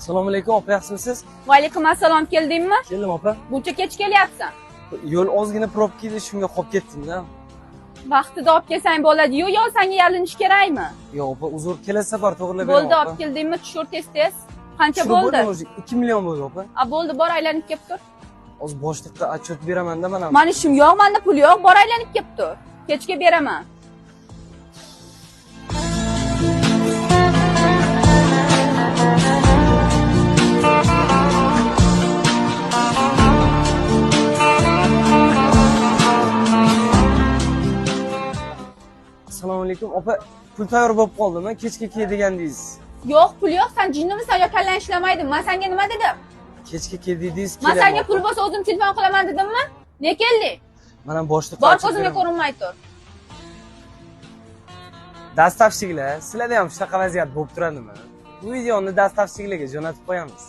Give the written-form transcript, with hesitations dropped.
Assalomu alaykum opa, yaxshimisiz? Va alaykum assalom, keldingmi? Keldim opa. Buncha kech kelyapsan. Yo'l ozgina probka edi, shunga qolib ketdim-da. Vaqtida olib kelsang bo'ladi-yu, yo senga yalinish kerakmi? Yo'q opa, uzr, kelasi safar to'g'rilab beraman. Bo'ldi, olib keldingmi? Tushir tez-tez. Qancha Tushirib bo'ldi? bo'ldim o'zi, 2 million bo'ldi opa. A bo'ldi, bor aylanib kelib tur. Hozir boshliqqa отчет beraman-da mana. Mani ishim yo'q, menda pul yo'q, bor aylanib kelib tur. Kechga beraman. Assalomu alaykum opa, pul tayyor bo'lib qoldimi? Kechga kel degandingiz. Yo'q, pul yo'q, sen jinnimisan yo kallang ishlamaydi. Men senga nima dedim? Kechga kel dedingiz, Men kelaman. senga pul bo'lsa o'zim telefon qilaman dedimmi? Ne kelding? Mana boshliqqa Bor, отчет ko'zimga beraman. ko'rinmay tur. Доставщик lar, sizlarda ham shunaqa vaziyat bo'lib turadimi? Bu videoni доставщик larga jo'natib qo'yamiz.